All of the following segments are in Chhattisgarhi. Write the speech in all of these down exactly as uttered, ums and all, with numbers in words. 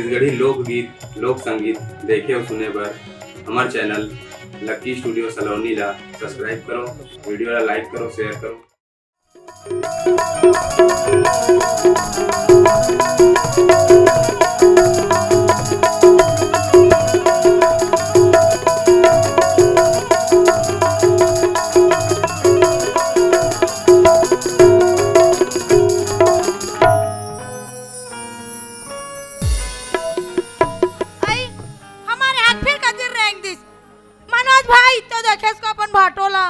छत्तीसगढ़ी लोकगीत, लोक संगीत देखे अउ सुने बर हमर चैनल लक्की स्टूडियो सलोनी ला सब्सक्राइब करो, वीडियो ला लाइक करो, शेयर करो। आई, हमर हाथ फेर कतिर रेंग दिस। मनोज भाई, तो देखेस का अपन भाटो ला?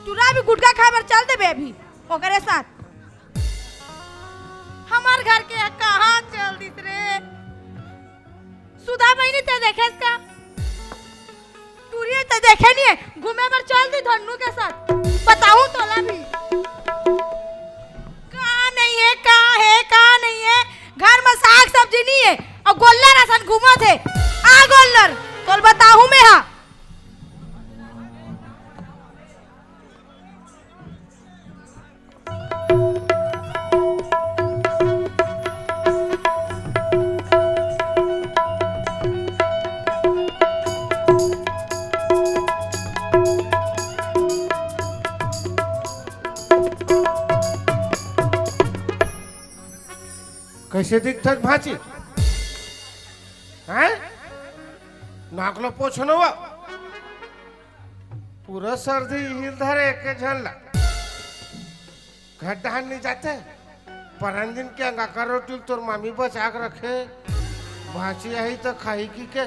टूरा भी गुटखा खाए बर चल देबे अभी ओकरे साथ। हमर घर के कहाँ चल दिस रे? सुधा बहिनी, ते देखेस का? टूरी ते देखे नहीं है, घूमे बर चल दी धन्नू के साथ। बताऊं तोला भी। का नहीं है, का है, का नहीं है? घर में साग सब्जी नहीं है, अउ गोल्लर असन घूमत हे। आ गोल्लर, तोल बताहूं मैं हा। कइसे दिखथस भांची? हैं? नाक लो पोछनो बा। पूरा सर्दी हिल धरे एके झन ला। घर डहर नहीं जाते। परन दिन के अंगाकर रोटी तोर मामी बचा के रखे। भांची आई तो खाही की के।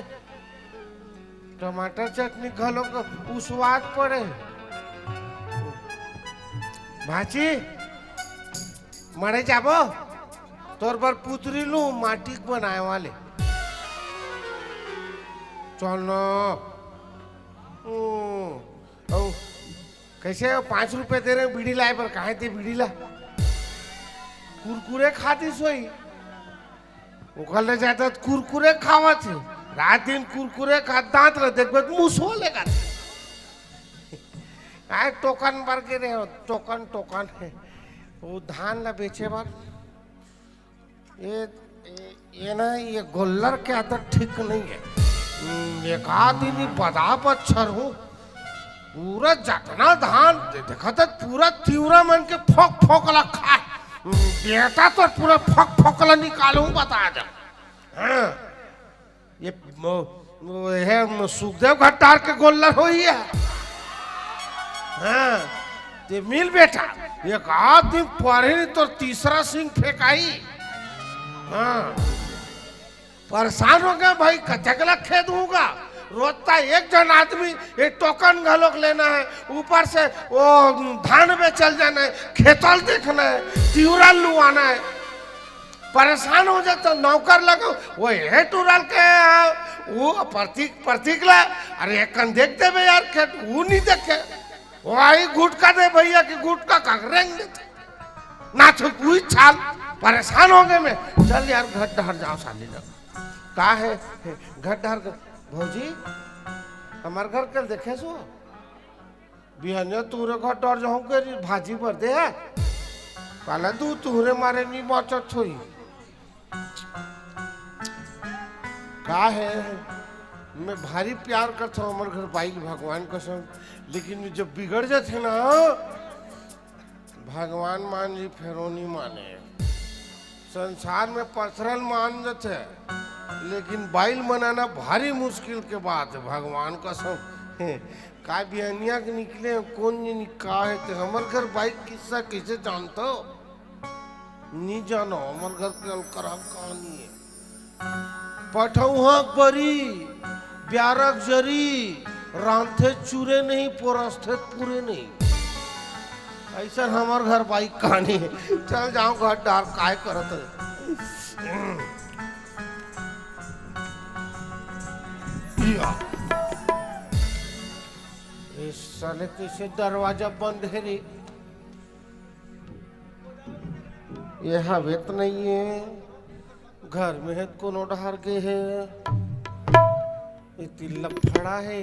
टमाटर चटनी घलो को उ स्वाद पड़े। भांची, मड़ई जाबो, तोर बर पुतरी लू माटी के बनाए वाले। चल न। हम्म, अउ कइसे पाँच रुपया दे रहे बीड़ी लाए बर, काहे ते बीड़ी ला? कुरकुरे खातिस होही। ओकर ले जादा कुरकुरे खावत हे। रात दिन कुरकुरे खा, दांत ल देखबे त मुसवा लेगथे। आए टोकन बर गे रहे हो, टोकन, टोकन। वो धान ला बेचे बर। ये, ये, ये ना, ये गोल्लर के आदत ठीक नहीं है। हम्म, एक आध दिन ही बदा बच्छर हूँ। पूरा जतना धान दे-, देखा था, पूरा तिवरा मन के फोक फोक ला खाए। हम्म, बेटा तो पूरा फोक फोक ला निकालूं, बता जा। हाँ। ये मो-, वो है, म-, सुखदेव घट्टार के गोल्लर होही है। हाँ, ते मिल बेटा, एक आध दिन परे नहीं तो तीसरा सिंग फेंकाही। हाँ, परेशान हो गया भाई, कतक ला खेद होगा। रोज ता एक जन आदमी ये टोकन घलोक लेना है, ऊपर से वो धान में चल जाना है, खेतल देखना है, तिवरा लुआना है। परेशान हो जाता, नौकर लगा, वो हे टूरल के, वो प्रतीक, प्रतीक ला, अरे एक कन देख देबे यार, खेत, वो नहीं देखे। वो आई गुटखा दे भैया कि गुटखा का रेंग देते। ना तो कोई छाल, परेशान हो गए मैं। चल यार, घर डहर जाओ साली लोग। का है, घर डहर के, भौजी, हमार घर कल देखे सो? बिहनिया तुहरे घर डर जाहूं के री भाजी बर दे। काला दू तुहरे मारे नी बाचत होई। का है, मैं भारी प्यार करत हूँ हमर घर बाई ल, भगवान कसम, लेकिन जब बिगड़ जाथे ना, भगवान मान जी फेरो नी माने। संसार में पथरल मान जथे, लेकिन बाई ल मनाना भारी मुश्किल के बात है, भगवान कसम। का बिहनिया के निकले, कोन जनी का हे, ते हमर घर बाई के किस्सा कइसे जानथो? नी जानो, हमर घर के अलकरहा कहानी है। पठौहा बरी, ब्यारक जरी, रांधथे चूरे नहीं, परोसथे पूरे नहीं। अइसन हमर घर बाई के कहानी है। चल जाओ घर डार, काय करत है। या। इस साले कइसे दरवाजा बंद है रे? ये हवे त नहीं है। घर में है त कोनो डहर गे है। ये तिल्ला फड़ा है।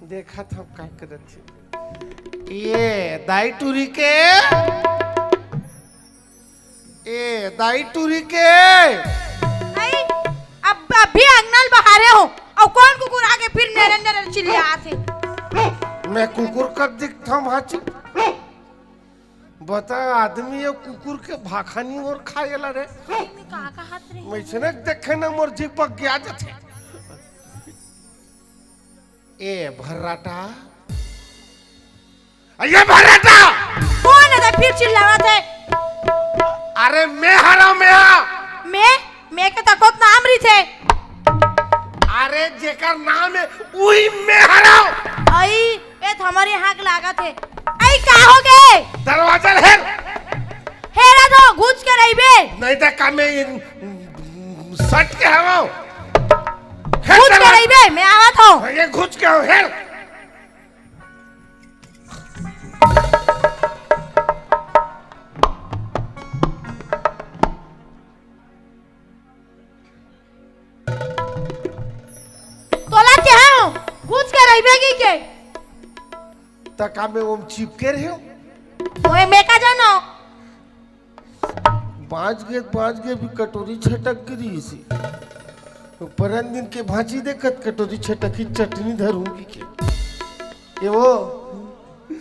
देखत हम का करत हे। ये दाई टूरी के ए दाई टूरी के। अई, अब अभी अंगना ल बहारे हो, अउ कोन कुकुर आके फिर नेरे नेरे चिल्लात हे? मैं कुकुर कब दिखथंव भांची? बता, आदमी ये कुकुर के भाखा नइ ओर खाय ला रे। अई, मैं का कहत रहे? वइसने देखे ना मोर जीभ पक गया जथे। ए भर्राटा, ए भर्राटा! कोन हे त फिर चिल्लावत हे? अरे मैं हरंव, मैं हा। मैं? मैं के तको त नाम रहिथे। अरे जेकर नाम हे, उही मैं हरंव। अई, ए त हमर इहां के लागत हे। अई, का होगे? दरवाजा ल हेर। हेरत हों, घुंच के रहिबे। नहीं त का मैं इन सट के हवंव। हेर घुंच के दरवाजा। रहिबे, मैं आवत हों। ये घुंच के हवंव, हेर। तोला केहेंव, घुंच के रहिबे कहिके। त का मैं ओमा चिपके रहेंव? ओए, मैं का जानंव? बांच गे, बांच गे, अभी कटोरी छटक गे रहिसे। परन दिन के भांची देखत कटोरी छटकही, चटनी धरहूं कहिके। ए वो।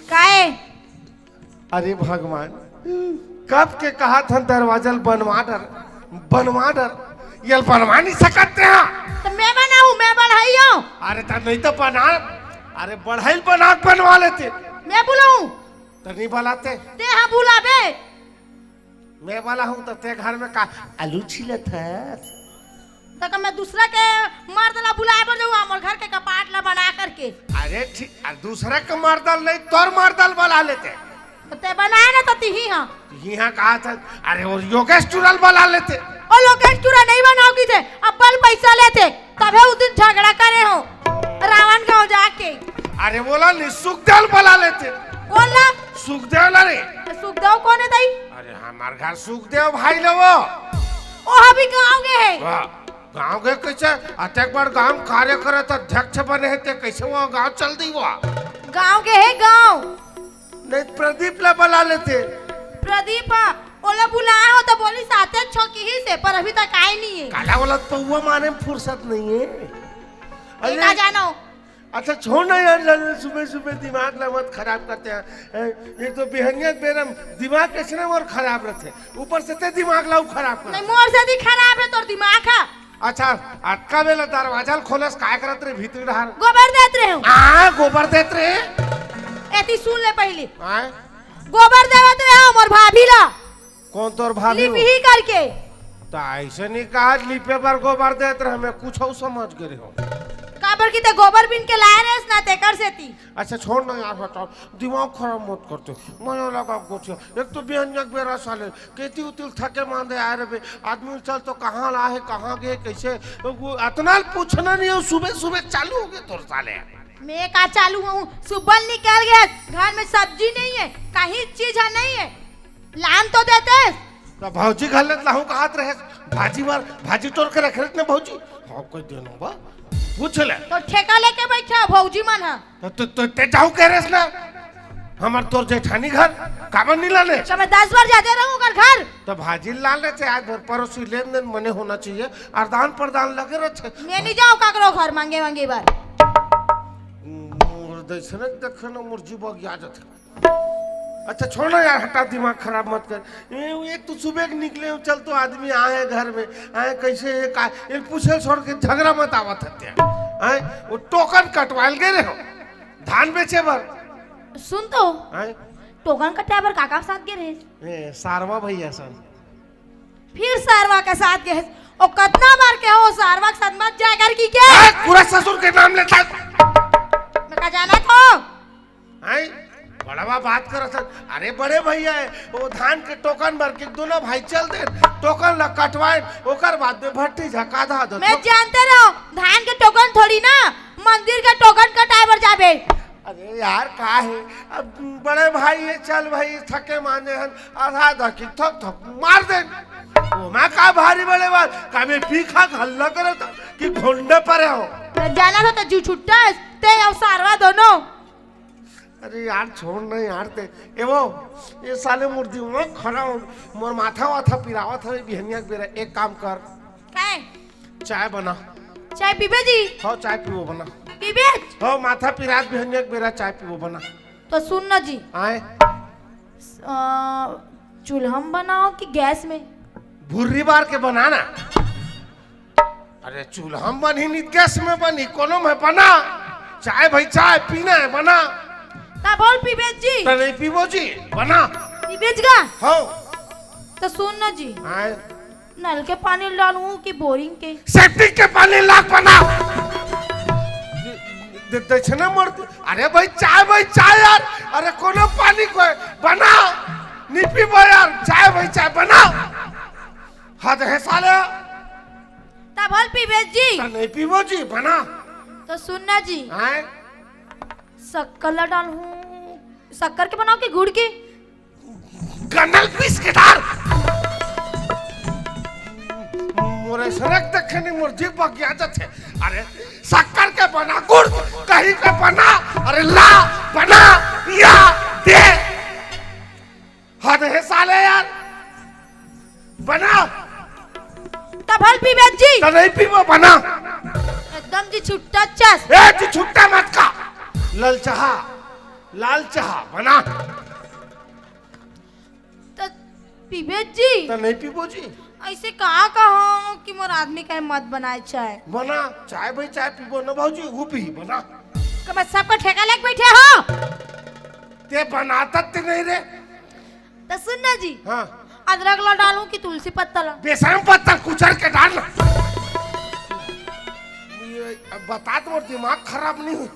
काय? अरे भगवान, कब के कहत हन दरवाजा ल बनवा डर, बनवा डर, ये ल बनवा नइ सकत तें हा। त मैं बनाहूं, मैं बढ़ई हों। अरे त नहीं त बना, अरे बढ़ई ल बना के बनवा लेते। मैं बुलाहूं। त नइ बलाते। तें हा बुलाबे। मैं बलाहूं त तें घर में का आलू छीलत हस? त का मैं दूसरा के मरद ला बुलाय बर जाहूं, हमर घर के कपाट ला बना करके? अरे ठीक, अरे दूसरा के मरद ल नहीं, तोर मरद ल बला लेते। त तें बनाय ना त तिही हा। तिही हा कहत हस, अरे वो योगेश टूरा ल बला लेते। ओ योगेश टूरा नइ बनाव कहिथे, अब्बड़ पइसा लेथे। तभे उस दिन झगड़ा करे हों रावण गांव जाके। अरे बोला नहीं, सुखदेव ल बला लेते। कोन ला? सुखदेव ला रे। त सुखदेव कोन हे दाई? अरे हमर घर सुखदेव भाई ल वो। ओ अभी गांव गे हे। वाह, गांव गे कइसे? अतेक बड़ गांव कार्य करत अध्यक्ष बने हे, तें कइसे वो गांव चल दिही वो? गांव गे हे, गांव। नहीं, प्रदीप ला बला लेते। प्रदीप, ओला बुलाय हों त बोलिस आतेच हों कहिसे, पर अभी तक आय नइ हे। काला ओला त पौवा मारे में फुरसत नइ हे। ए, अरे, का जानंव? अच्छा, छोड़ ना यार, जाने सुबह सुबह दिमाग ला मत खराब करते हैं। ए, एक तो बिहनिया के बेरा में दिमाग कइसने मोर खराब रहिथे, ऊपर से तें दिमाग ला खराब कर। नहीं, मोर से भी खराब हे तोर दिमाग हा। अच्छा, अतका बेला दरवाजा ल खोलस, काय करत रहे भीतरी डहार? गोबर देत रहेंव। आ, गोबर देत रहे? एती सुन ले पहिली। आय? गोबर देवत रहेंव मोर भाभी ला। कोन तोर भाभी हो? लिपही करके। त अइसे नइ कहत, लिपे बर गोबर देत रहे, मैं कुछ अउ समझ गे रहेंव। काबर कि तें गोबर बीन के लाय रहेस ना, तेकर सेती। अच्छा, छोड़ ना यार, हटा, दिमाग खराब मत करते। मया लगा गोठिया। एक तो बिहनिया के बेरा साले, केती उती ल थके मांदे आय रहे बे। आदमी ल चल तो कहां ला हे, कहां गे, कइसे, वो अतना ल पूछना नइ हे, सुबह सुबह चालू होगे तोर साले। मैं का चालू हों, सुबह ल निकल गे, घर में सब्जी नइ हे, कहीं चीज हे नइ हे, लान तो देते। त भौजी घर ले त लाहूं कहत रहेस, भाजी बर, भाजी टोर के रखे रहेस ना भौजी। हां, कहि देना बा, पूछ ले। त ठेका लेके बइठे हे भौजी मन हा। त, त, त, तें जाहूं कहे रहेस ना, हमर तोर जेठानी घर, काबर नइ लाने? त मैं दस बार जाते रहूं ओकर घर। त भाजी लाने से आज भर परोसी लेन देन मने होना चाहिए, अरदान प्रदान लगे रहिथे। मैं नइ जांव काकरो घर मांगे मांगे बर। मोर दइसने देखे ना, मोर जीभ अगिया जथे। अच्छा, छोड़ ना यार, हटा, दिमाग खराब मत कर। ए, एक तो सुबह के निकले हों, चल तो आदमी आय हे घर में, आय कइसे हे, का, ए, पूछे ल छोड़ के झगड़ा मत आवत हे तें। आय, वो टोकन कटवाय ल गे रहेंव, धान बेचे बर। सुन तो, आय? टोकन कटवाय बर काकर साथ गे रहेस? ए, सारवा भइया सन। फिर सारवा के साथ गे रहेस? ओ कतना बार केहेंव, सारवा के साथ मत जाय कर कहिके। आय, पूरा ससुर के नाम लेथस। मैं का जानत हों? हैं? बड़वा बात करत हस। अरे बड़े भइया हे, वो धान के टोकन बर के दूनों भाई चल देन, टोकन ला कटवाएन, ओकर बाद में भट्टी झका धा दो। मैं जानते रहेंव, धान के टोकन थोड़ी ना, मंदिर के टोकन कटाय बर जाबे। अरे यार, का हे, अब बड़े भाई हे, चल भाई, थके मांदे हन, आधा आधा की थप थप मार देन। ओमा का भारी बड़े बात, का मैं पी खा के हल्ला करत हों कि घोंडे परे हों? त जानत हों त जीव छुट्टा हे, तें अउ सारवा दूनों। अरे यार, छोड़ ना यार ते। ए वो, ये साले मोर दिमाग खराब हो, मोर माथा वाथा पिरावत हवे बिहनिया के बेरा। एक काम कर, काय? चाय बना। चाय पीबे जी? हाँ, चाय पीबो, बना। पीबे? हाँ, माथा पिरात बिहनिया के बेरा, चाय पीबो, बना। तो सुन ना जी। आय? अ, चूल्हा में बनाओ कि गैस में? भुर्री बार के बना ना। अरे, चूल्हा में बनही, नहीं गैस में बनही, कोनो में बना। चाय भाई चाय पीना है, बना। ता बोल पीबे जी। तो नहीं पीबो जी, बना। पीबे जी का? हो। तो सुन ना जी। आय? नल के पानी डालूं कि बोरिंग के? सेप्टिक के पानी लाग, बना। दे-, दक्षिणा मूर्ति। अरे भाई, चाय भाई चाय यार। अरे, कोनो पानी कोई बना। नहीं पीबो यार, चाय भाई चाय बना। हद है साले। ता बोल पीबे जी। ता नहीं पीबो जी, बना। तो सुन ना जी। आय? शक्कर ला डालूं, शक्कर के बनाओ कि गुड़ के? गंडल पीस के डाल। मोरे सरक देखे नहीं, मोर जीभ बगिया जाथे। अरे, शक्कर के बना, गुड़ कहीं के बना। अरे, ला, बना, या, दे। हद है साले यार। बना। तब हल पीबे जी। तो नहीं पीबो, बना। एकदम जी छुट्टा चस। ए, जी छुट्टा मत का। ललचहा, लाल चहा, बना। तो पीबे जी। तो नहीं पीबो जी। ऐसे कहा कहो कि मोर आदमी का मत बनाए चाय। बना, चाय भाई चाय पीबो ना भौजी, वो पी, बना। कब सबको ठेका लेके बैठे हो? ते बनाता ते नहीं रे। तो सुन ना जी। हाँ। अदरक ला डालूं कि तुलसी पत्ता ला? बेसन पत्ता कुचर के डाल ना। ये अब बता तो, दिमाग खराब नहीं हो।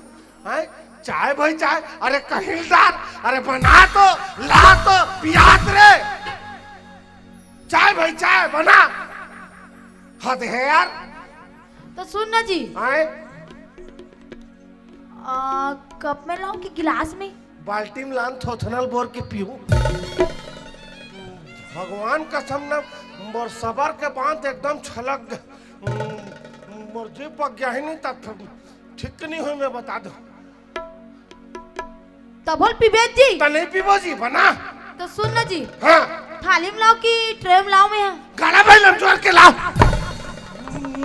हैं? चाय भाई चाय, अरे कहिलदार, अरे बना तो, ला तो, पियात रे। चाय भाई चाय बना। हद है यार। तो सुन ना जी। आए? आ, कप में लाऊं कि गिलास में? बाल्टी में लान, थोथनल बोर के पीहू। भगवान कसम न, मोर सबर के बांध एकदम छलक ग-, मोर जीभ पक गया ही नहीं, तब ठीक नहीं हुई, मैं बता दो। तब बोल पीबे जी। तो नहीं पीबो जी, बना। तो सुन ना जी। हाँ। थाली में लाओ कि ट्रे में लाओ मैं? गाड़ा भाई लमचोर के लाओ।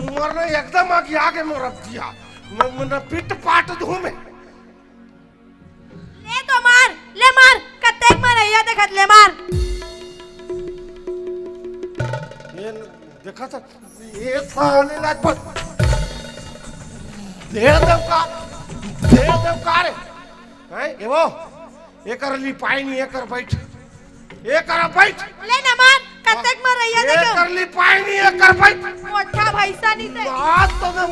मोर ना एकदम आगे, आगे मोर रख दिया। मैं, मैं ना पिट पाट दूं मैं। ले तो मार, ले मार, कतेक मार, या देखत ले मार। ये न-, देखा था, ये साले लाज पर। दे दे का, दे दे का रे। हैं, ये वो, एकर लिपाई नहीं, एकर बैठ। एकर बैठ। ले ना मार, कतेक मार रही है, देखो। एकर लिपाई नहीं, एकर बैठ। मोटा भैंसा नहीं थे। बात तो मैं,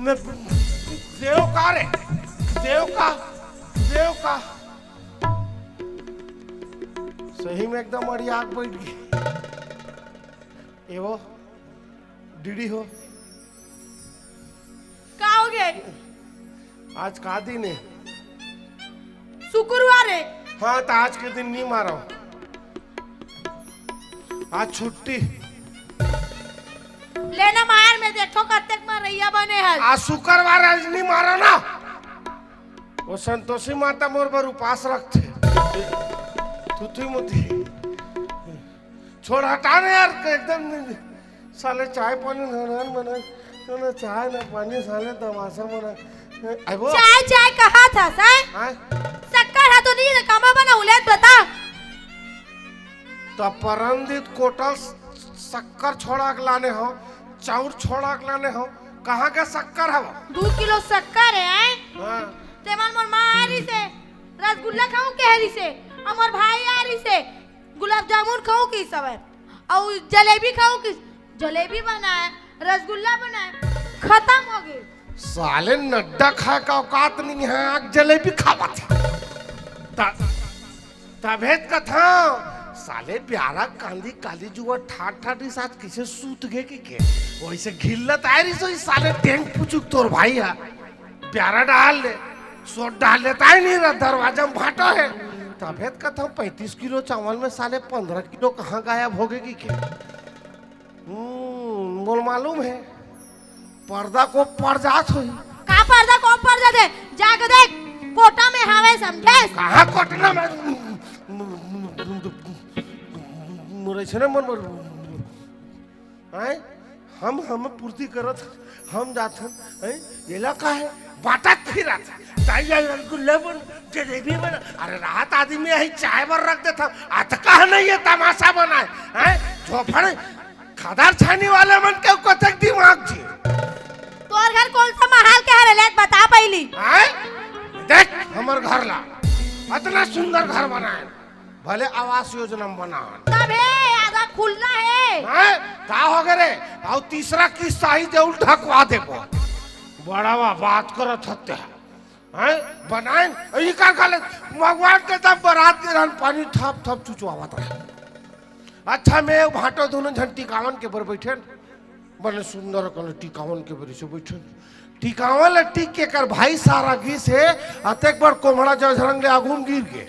मैं देव का रे, देव का, देव का। सही में एकदम अड़िया आग बैठ गई। ए वो, डीडी हो। का हो गए? आज का दिन है? शुक्रवार है। हाँ, तो आज के दिन नहीं मारो, आज छुट्टी। लेना मार, मैं देखो कतेक मार रैया बने हल। आज शुक्रवार, आज नहीं मारो ना। वो संतोषी माता मोर बर उपास रखथे। थुथुई मुथुई। छोड़, हटा ना यार, एकदम नहीं। साले चाय पानी ना, ना बना, ना, ना चाय ना पानी, साले तमाशा बना। आई वो। चाय, चाय कहा था, सर? हाँ? शक्कर है तो नहीं, तो कामा बना, उलेट बता। तो परमदीत कोटल शक्कर छोड़ा के लाने हो, चाउर छोड़ा के लाने हो, कहाँ का शक्कर है वो? दो किलो शक्कर है, हैं? हाँ। तेमन मोर माँ आ रही से, रसगुल्ला खाऊं कह रही से, और मोर भाई आ रही से, गुलाब जामुन खाऊं की सब है, और जलेबी खाऊं की, जलेबी बनाए, रसगुल्ला बनाए, खत्म हो गए। साले नड्डा खाए का औकात नहीं है, आग जलेबी खावत है। त-, तभे त कथंव, साले ब्यारा कांदी काली जुआ ठाठ ठाठ रिस आज किसे सूत गे कि के? वैसे घिल्लत आए रिस, वही साले टेंग पुचुक तोर भाई है। प्यारा डाल ले, सोट डाल लेता ही नहीं रहा, दरवाजा में भाटा है। तभे त कथंव पैंतीस किलो चावल में साले पन्द्रह किलो कहाँ गायब हो गए कि के? हम्म, मोल मालूम है, पर्दा को पड़ जात होही। का पर्दा को पड़ जाते? जाके देख, कोटा में हावे, समझे? कहाँ कोटा में? मोर अइसने मन बर, हैं? हम, हम पूर्ति करत, हम जाथन, हैं? एला का हे? बांटत फिरत। ताई, आई रसगुल्ला बन, जलेबी बन। अरे, रात आदमी यही चाय बर रख देथन। अतका नहीं ये तमाशा बनाए, हैं? झोपड़, खदर छानी वाले मन के कतक दिमाग जी। तोर घर कौन सा महल के हरे, ले बता पहली। हैं? देख, हमर घर ला, अतना सुंदर घर बनाए। भले आवास योजना में बना। तब हे, आधा खुलना हे। हैं? का हो गे रे? अउ तीसरा किस्त आही, ते उल्टा ढकवा देबो। बड़ा वा बात करत हत्या। हैं? बनाएन, ई का खाले? भगवान के तब बारात के रहन, पानी थप थप चुचवावत रहे। अच्छा, मैं भांटो दोनों झन टिकावन के बर बैठेन। बने सुंदर कन टिकावन के बरी से बैठे। टिकावन ले टिक के कर भाई सारा गिस हे, अतेक बड़ कोम्हड़ा जझरंग ले आगू म गिर गे।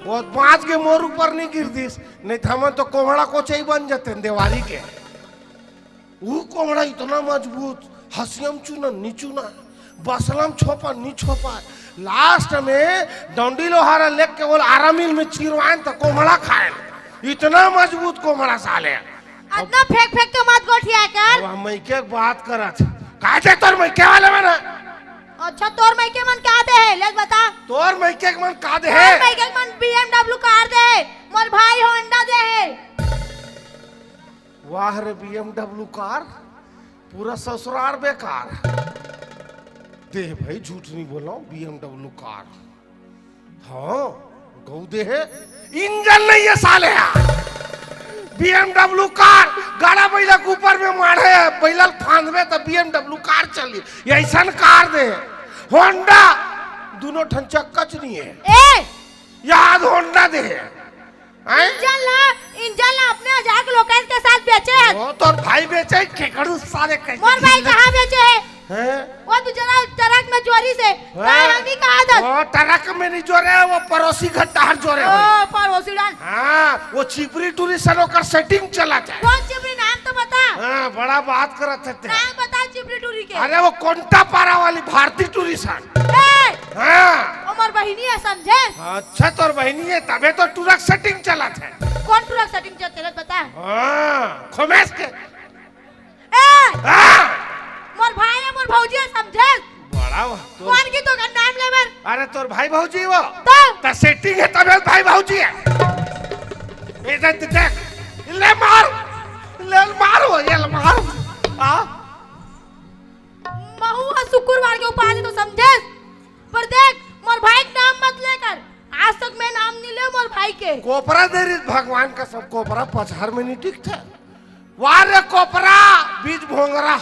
वो बांच के मोर ऊपर नहीं गिर दिस, नहीं त हमन तो कोम्हड़ा कोचई बन जतेन देवारी के। ऊ कोम्हड़ा इतना मजबूत, हंसियम चुना, नी चुना। बसलम छोपा, नी छोपा। लास्ट में डंडी लोहारा लेके बोल आरामिल में चिरवाएन त कोम्हड़ा खाएन। इतना मजबूत कोम्हड़ा साले। अतना फेंक फेंक के मत गोठिया कर। अब हम मइके के बात करत। का दे तोर मइके वाले मन? अच्छा, तोर मइके मन का दे हे? ले बता। तोर मइके के मन का दे हे? तोर मइके के मन B M W कार दे हे, मोर भाई Honda दे हे। वाह रे, B M W कार, पूरा ससुरार बेकार। दे भाई, झूठ नहीं बोला, B M W कार। हाँ, गऊ दे हे, इंजन नहीं है साले यार। B M W कार, गाड़ा बैला के ऊपर में माढ़े, बैला ल फांदबे त B M W कार चली, ये ऐसन कार दे हे। Honda, दोनों ठन चक्का च नहीं है। ए! याद Honda दे हे। हैं? इंजन ला, इंजन ला अपने जाके लोकल के साथ बेचे हे। वो तोर भाई बेचे, केकड़ू साले कैसे मोर भाई झिल्ले कहाँ बेचे हे? हैं? वो तो जरा ट्रक में जोरी से, हैं? काय हम नहीं कहा था। वो ट्रक में नहीं जोरे, वो पड़ोसी घर तार जोरे हो। ओ, पड़ोसी डान। हाँ, वो चिपरी टूरी सन ओकर सेटिंग चला जाए। कौन चिपरी, नाम तो बता। हाँ, बड़ा बात करत हे ते। नाम बता चिपरी टूरी के। अरे वो कोंटा पारा वाली भारती टूरी सन। ए! हाँ। ओ मोर बहिनी हे, समझे? अच्छा, तोर बहिनी हे, तबे तो टूरा के सेटिंग चलत हे। कौन टूरा के सेटिंग चलत हे, बता। हाँ, खोमेस के। ए! हाँ। मोर भाई हे, मोर भौजी हे, समझे? बड़ा वाह, तोर कौन की तो नाम ले बर? अरे, तोर भाई भौजी वो? तो? त सेटिंग हे, तबे भाई भौजी हे। ए, दे, दे, दे। ले मार, ले मार वो, ये ले मार। आ? महू ह शुक्रवार के उपास हे तो समझेस, पर देख, मोर भाई के नाम मत लेकर। आज तक मैं नाम नहीं ले मोर भाई के। कोपरा दे रही भगवान का सब कोपरा पचहर में नहीं टिकथे। वाह रे कोपरा, बीज भोंगरा।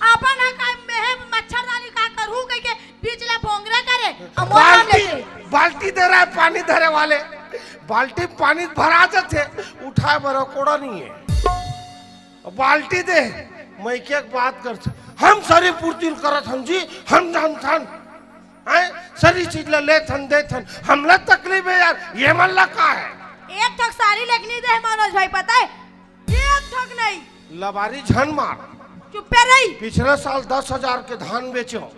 अपन ह का मेहे मच्छरदानी का करहूं कह के बीज ला भोंगरा करे, अउ मोर नाम बाल्टी, लेके। बाल्टी दे रहा है पानी धरे वाले, बाल्टी में पानी भरा जाथे, उठाए बर कोड़ा नहीं है। बाल्टी दे, मइके के बात करथे। हम सरी पूर्ति ल करत हन जी, हम जानथन। हैं? सरी चीज ला लेथन, देथन। हमला तकलीफ हे यार, ये मन ला का हे? एक ठक सारी लेके नहीं दे हे मनोज भाई, पता हे? एक ठक नहीं। लबारी झन मार। चुप्पे रही। पिछला साल दस हजार के धान बेचेंव,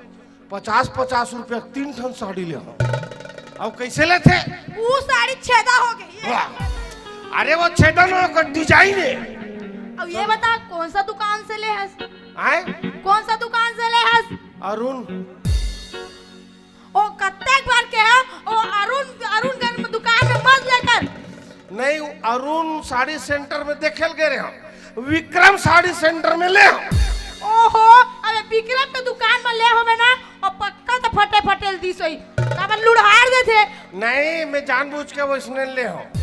पचास पचास रुपया के तीन ठन साड़ी ले हंव। अउ कइसे लेथे? वो साड़ी छेदा हो गई हे। वाह। अरे वो छेदा ना, ओकर डिजाइन हे। अब ये बता, कौन सा दुकान से ले हस? आय? कौन सा दुकान से ले हस? अरुण। ओ कत्तेक बार के हे, ओ अरुण, अरुण के दुकान में मत लेकर। नहीं, अरुण साड़ी सेंटर में देखे ल गे रहे हंव, विक्रम साड़ी सेंटर में ले हंव। ओहो, अबे विक्रम के दुकान में ले होबे ना, अउ पक्का तो फटे फटे ल दिस होही, काबर लुढ़ार देथे। नहीं, मैं जानबूझ के वइसने ले हंव।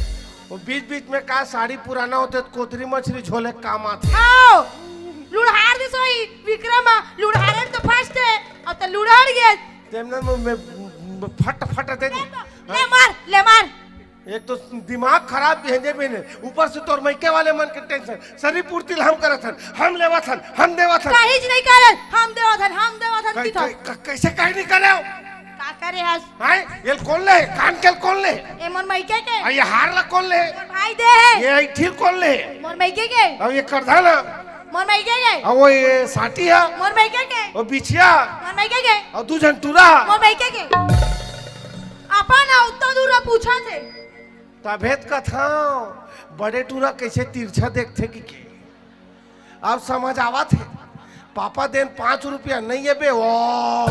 वो बीच बीच में का साड़ी पुराना होथे त कोतरी मछरी झोले के काम आथे। आओ, लुढ़ार दिस होही, विक्रम लुढ़ारे में तो फर्स्ट हे, अब तो लुढ़ार गया। तेमन में, में फट फट दे दे। ले मार, ले मार। एक तो दिमाग खराब भेजे बिने, ऊपर से तोर मइके वाले मन के टेंशन। सरी पूर्ति ल हम करत हन, हम लेवत हन, हम देवत हन। काहीच नहीं करे, हम देवत हन, हम देवत हन, कै-, किथन। कै-, कै-, कैसे काहे नहीं करे हो? का करे हस? हैं? ये ल कौन ले? कान के ल कौन ले? ए मोर मइके के। आ, ये हार ला कौन ले? मोर भाई दे हे। ये ऐठी ल कौन ले? मोर मइके के। अब ये करधा ना? मोर मइके के। अउ वो ये साटी ह? मोर मइके के। वो बिछिया? मोर मइके के। अउ दू झन टूरा? मोर मइके के। अपन ह उत्ता दूर पूछत हे। तभे त कथंव, बड़े टूरा कइसे तिरछा देखथे कि के। अब समझ आवत हे। पापा देन पाँच रुपया नइ ए बे, ओ।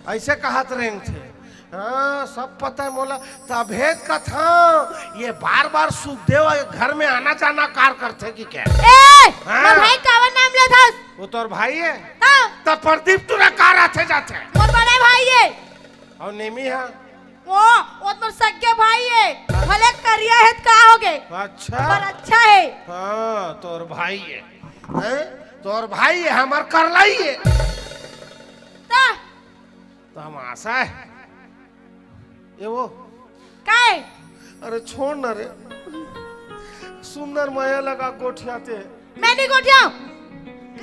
अइसे कहत रेंगथे। हाँ, सब पता हे मोला। तभे त कथंव, ये बार-बार सुखदेव घर में आना-जाना कार करथे कि के। ए, हाँ। मोर भाई काबर नाम लेथस? वो तोर भाई हे? हाँ। त प्रदीप टूरा कार आथे जाथे? मोर बड़े भाई हे। अउ नेमी ह? वो, वो त मोर सगे भाई हे। भले करिया हे त का होगे? अच्छा। पर अच्छा हे। हाँ, तोर भाई हे। हैं? तोर भाई हे, हमर करलई हे। त तमाशा हे। ए वो। काय? अरे छोड़ ना रे। सुंदर मया लगा गोठियाथे। मैं नइ गोठियांव।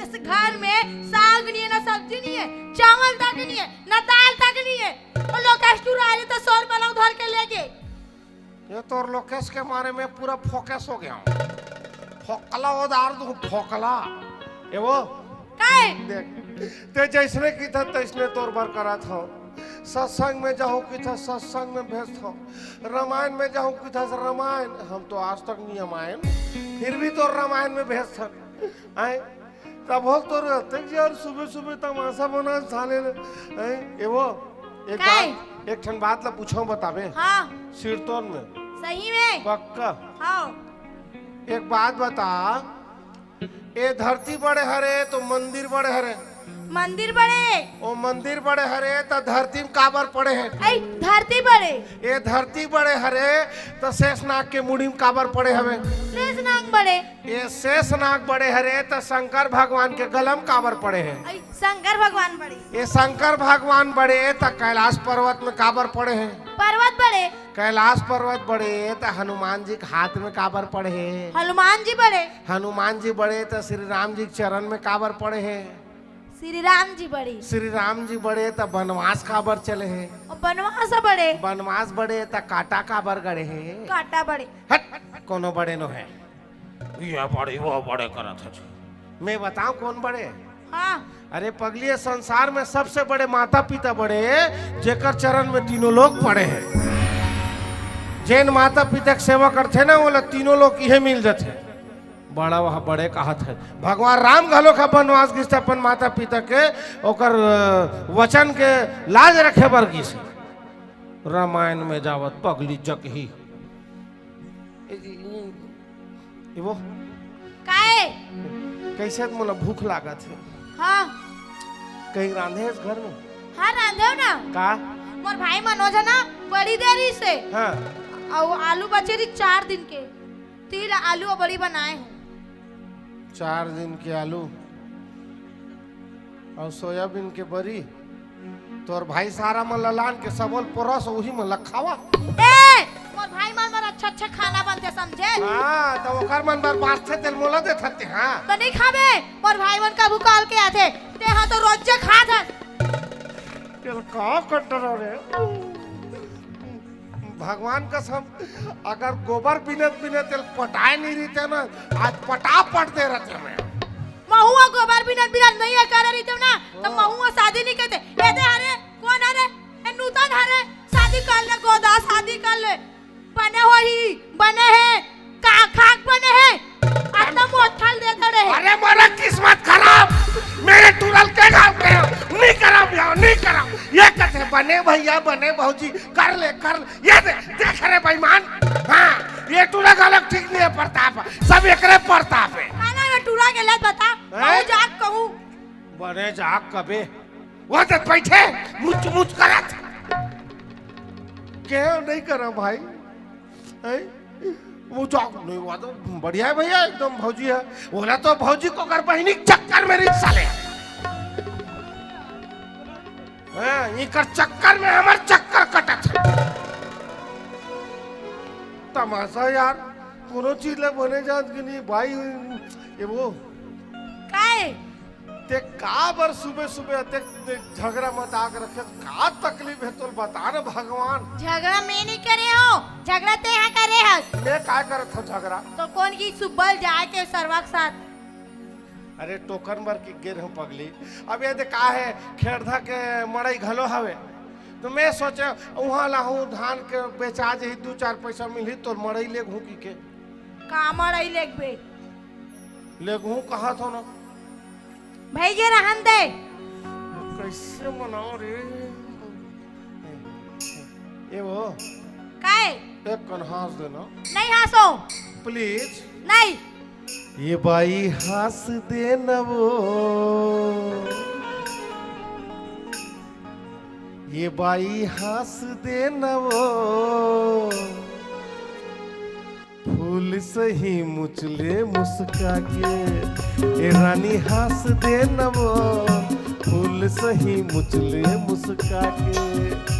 इस घर में साग नइ हे, ना सब्जी नइ हे, चावल तक नइ हे, ना दाल तक नइ हे। अउ लोकेश टूरा आय ले त सौ रुपया ला उधार के लेगे। ये तोर लोकेश के मारे में पूरा focus हो गेंव। फोकला उधार दूं, फोकला। ए वो। काय? देख, तें जइसने कहिथस तइसने तोर बर करत हंव। सत्संग में जाहूं कहिथस, सत्संग में भेजथंव। रमायन में जाहूं कहिथस, रमायन। हम तो आज तक नियम आयन, फिर भी तोर रमायन में भेजथन। आय, तभो तोर अतेक यार सुबह-सुबह तमाशा बनाथस साले ले। आय, ए वो, एक काय? बात, एक ठन बात ला पूछंव, बताबे? हाँ। सिरतोन में। सही में? पक्का? हाँ। एक बात बता, ए धरती बड़े हरे त मंदिर बड़े हरे? मंदिर बड़े। ओ मंदिर बड़े हरे त धरती म काबर पड़े हे? अई, धरती बड़े। ए धरती बड़े हरे त शेषनाग के मुड़ी म काबर पड़े हवे? शेषनाग बड़े। ए शेषनाग बड़े हरे त शंकर भगवान के गला म काबर पड़े हे? अई, शंकर भगवान बड़े। ए शंकर भगवान बड़े त कैलाश पर्वत में काबर पड़े हे? पर्वत बड़े। कैलाश पर्वत बड़े त हनुमान जी के हाथ में काबर पड़े हे? हनुमान जी बड़े। हनुमान जी बड़े त श्री राम जी के चरण में काबर पड़े हे? श्री राम जी बड़े। श्री राम जी बड़े त बनवास काबर चले हे? अउ बनवास बड़े। बनवास बड़े त कांटा काबर गड़े हे? कांटा बड़े। हट, कोनो बड़े नो हे। ये बड़े, वो बड़े करत हे। मैं बतांव कोन बड़े? हाँ। अरे पगली, ये संसार में सबसे बड़े माता पिता बड़े, जेकर चरण में तीनों लोक पड़े हे। जेन माता पिता के सेवा करथे ना, ओला तीनों लोक इहे मिल जथे। बड़ा वह बड़े कहत हे। भगवान राम घलो का बनवास गिस हे अपन माता पिता के, ओकर, अ, वचन के लाज रखे बर गिस हे। रामायण में जावत पगली जकही। ए, ए, ए, ए वो। काय? कइसे त मोला भूख लागत हे। हाँ। कहीं रांधे हस घर में? हाँ, रांधेंव ना। का? मोर भाई मनोज हे ना, बड़ी देरी से। हाँ। अउ आलू बचे रहिस चार दिन के, तेला आलू अउ बड़ी बनाए हंव। चार दिन के आलू अउ सोयाबीन के बरी, तोर भाई सारा मन ला लान के सबो ल परोस, उही मन ला खावा। ए, मोर भाई मन बर अच्छा-अच्छा खाना बनथे, समझे? हाँ, त ओकर मन बर बांचथे, तेला मोला देथस तें, हाँ। त नइ खाबे, मोर भाई मन कभू काल के आथे, तेंहा तो रोजे खाथस। तेला का कंट्रोल हे? भगवान कसम, अगर गोबर बिनत बिनत तेला पटाय नइ रहितेंव ना, आज पटापट दे रहतेंव मैं। महूं ह गोबर बिनत बिनत नइ करे रहितेंव ना, त महूं ह शादी नइ करतेंव। ए दे हरे, कोन हरे? ए नूतन हरे, शादी कर ले गोदा, शादी कर ले। बने होही, बने हे, का खाक बने हे? अतना मोठल दे दे रहे। अरे मोर किस्मत खराब, मैं टूरा ल के गाँव के हंव, नइ करंव, नइ करंव। ये कथे बने भइया, बने भौजी, कर ले, कर ले। ये दे, देख रे बेईमान, हाँ, ये टूरा घलोक ठीक नइ हे प्रताप, सब एकरे प्रताप हे। काला ये टूरा के लत बता, हैं? कहूँ जात कहूँ। बने जात कबे, वो तो बैठे, मुच मुच करत। के नइ करंव भाई, हैं? वो जात नइ, वो तो बढ़िया हे भइया, एकदम भौजी हे। ओला तो भौजी के ओकर बहिनी के चक्कर में रहिस साले। हाँ, इकर चक्कर में हमर चक्कर कटत हे। तमाशा यार, कोनो चीज ला बने जात के नहीं भाई, ये वो। काय? तें काबर सुबह सुबह अतेक झगरा मचा के रखे, का तकलीफ हे तोला बता ना भगवान। झगरा मैं नइ करे हंव, झगरा तेंहा करे हस। मैं काय करत हंव झगरा? त कोन कहिस सुब्बा ल जाय के सरवा के साथ? अरे टोकन बर कि गे रहूं पगली। अब ये दे का हे, खेड़धा के मड़ई घलो हवे, तो मैं सोचे उहाँ लाहूं, धान के बेचा जही, दू चार पैसा मिलही, तोर मड़ई लेगहूं कि के। का मड़ई लेगबे? लेगहूं कहा थो ना। भई गे रहन दे। कैसे मनाओ रे? ये वो। काय? एक कन हाँस देना। नहीं हाँसो। Please। नहीं। ये बाई हाँस देना वो। ये बाई हाँस देना वो। फूल सही मुचले मुस्का के, ए रानी हाँस देना वो। फूल सही मुचले मुस्का के।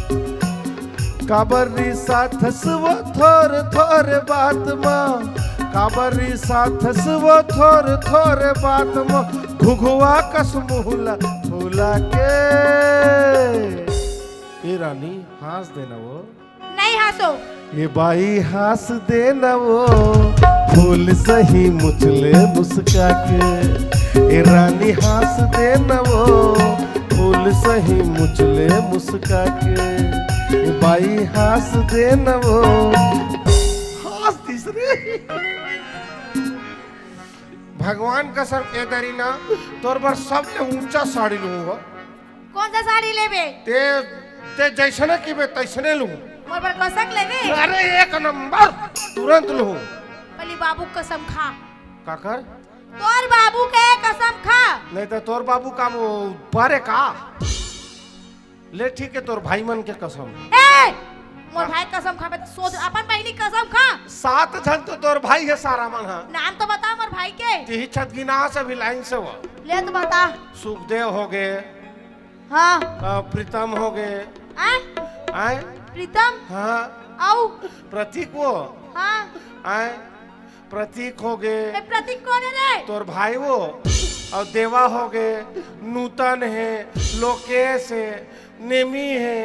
काबर रिसाथस वो थोर थोर बात म, काबर रिसाथस वो थोर थोर बात म, घुघुआ कस मुहला फूला के। ए रानी हाँस देना वो। नहीं हाँसो। ये बाई हाँस देना वो, फूल सही मुचले मुस्का के। ए रानी हाँस देना वो, फूल सही मुचले मुस्का के। ए बाई हाँस देना वो। हाँस दिस रे। भगवान कसम ए दरी ना, तोर बर सबले ऊंचा साड़ी लूंगा। कौन सा साड़ी लेबे? ते, ते जैसने किबे तैसने लूं। मोर बर कसक लेबे? अरे एक नंबर, तुरंत लूं। पहली बाबू कसम खा। काकर? तोर बाबू के कसम खा। नहीं तो तोर बाबू का वो बारे का? ले ठीक है, तोर भाई मन के कसम। ए! मोर भाई कसम खाबे त सोच, अपन बहिनी कसम खा। सात झन तो तोर भाई हे सारा मन हा। नाम तो बता मोर भाई के। तिही छत गिना से भी लाइन से वो। ले तो बता। सुखदेव हो गए। हाँ। अ, प्रीतम हो गए। आय? आय? प्रीतम? हाँ। आऊ? प्रतीक वो। हाँ। आय? प्रतीक हो गए। ए, प्रतीक कौन है रे? तोर भाई वो। और देवा हो गए, नूतन है, लोकेश है, नेमी है।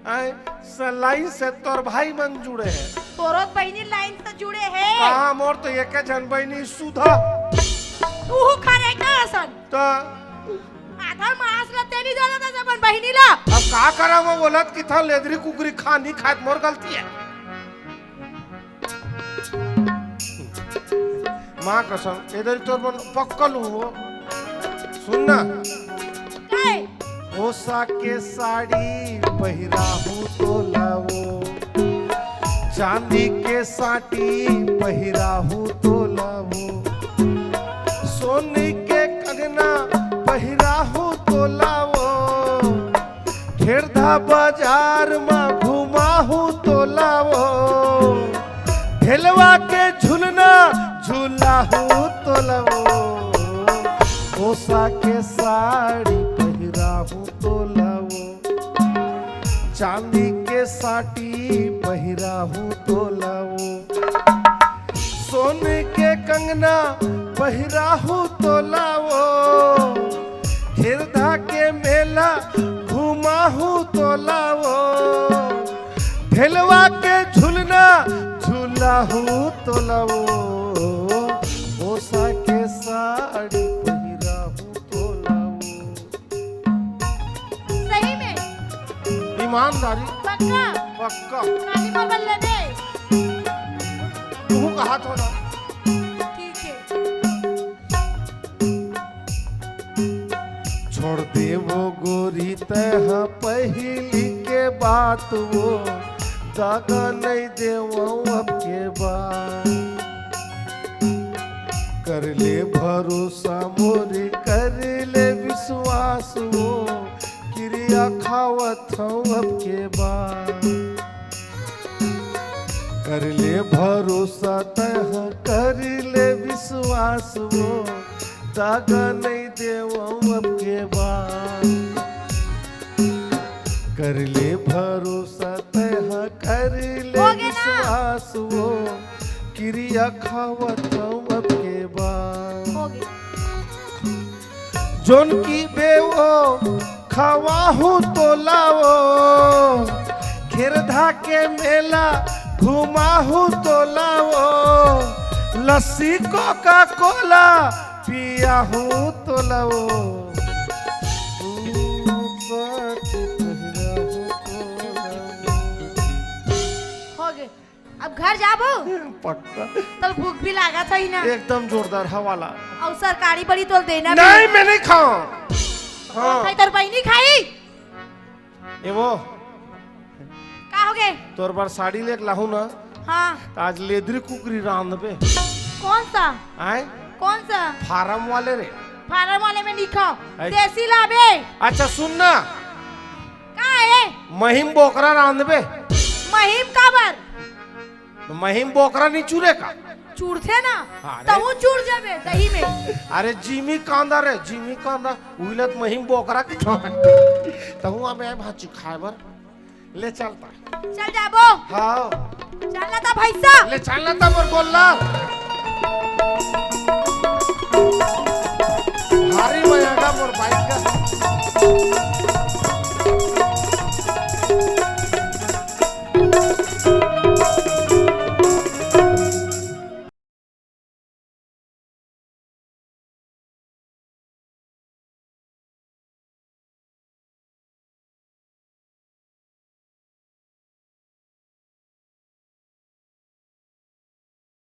आय, स-, लाइन से तोर भाई मन जुड़े हैं। तोरो बहिनी लाइन से जुड़े हैं। कहाँ, मोर तो एक झन बहिनी सुधा। तू खा रहे का असन? तो आधा मांस ला तेनी जाना था अपन बहिनी ला। अब का करा वो बोलत कि था लेदरी कुकरी खा नहीं खात, मोर गलती है। माँ कसम, ए दरी तोर मन पक्का लूं हो। सुन ना। काय? ओसा के साड़ी पहिराहू तोला वो, चांदी के साटी पहिराहू तोला वो, सोन के कंगना पहिराहू तोला वो, खेड़धा बाजार म घुमाहू तोला वो, ढेलवा के झुलना झुलाहू तोला वो, ओसा के साड़ी पहिराहू तोला वो, चांदी के साटी पहिराहू तोला वो, सोन के कंगना पहिराहू तोला वो, खेड़धा के मेला घुमाहू तोला वो, ढेलवा के झुलना झुलाहू तोला वो, ओसा के साड़ी पहिराहू तोला वो। सही में? ईमानदारी। पक्का? पक्का। काली मोर बल्ले दे। तू कहा थोड़ा। ठीक है। छोड़ दे वो गोरी तैहा पहिली के बात वो, दागा नहीं देवो अब के बाद। कर ले भरोसा मोरी, कर ले विश्वास वो, किरिया खावत हूँ अब के बाद। कर ले भरोसा तैहा, कर ले विश्वास वो, दागा नहीं देवो अब के बाद। कर ले भरोसा तैहा, कर ले हो गया ना? विश्वास वो, किरिया खावत हूँ अब के बाद। हो गया। जोन की बेवो खवाहू तोला वो, खेड़धा के मेला घुमाहू तोला वो, लस्सी कोका कोला पिया हूँ तोला वो, तू पाटी पहिरा हूँ तोला वो। हो गे। अब घर जाबो? पक्का। तोला भूख भी लागत हे ना? एकदम जोरदार हवाला। अउ सरकारी बड़ी तोला देना नहीं, भी। मैं नहीं खाऊं। हाँ। खाई तोर बहिनी खाई। ए वो। का हो गे? तोर बर साड़ी लेके लाहूं ना। हाँ। त आज लेदरी कुकरी रांधबे। कौन सा? आय? कौन सा? फार्म वाले रे। फार्म वाले में नहीं खाओ। आय। देसी लाबे। अच्छा सुन ना। का हे? महीम बोकरा रांधबे। महीम काबर? त महीम बोकरा नहीं चूरे का? चूरथे ना, अरे। तहूँ चूर जाबे दही में। अरे जिमी कांदा रे, जिमी कांदा, उहिलत महीम बोकरा के। तहूँ अबे आए भाजी खाए बर, ले चलता। चल जाबो। हाँ। चल ना ता भैंसा। ले चल ना ता मोर गोल्ला। भारी मजा आएगा मोर बाइक का।